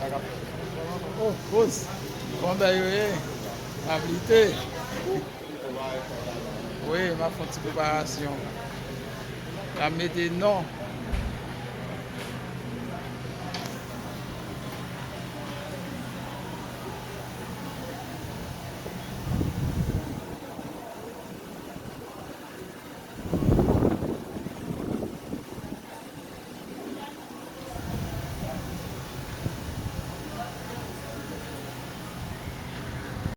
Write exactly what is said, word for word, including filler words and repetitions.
Oh, boss. Konbyen yo ye? M ap lite. Wi, m ap fè yon ti preparasyon. M ap mete non.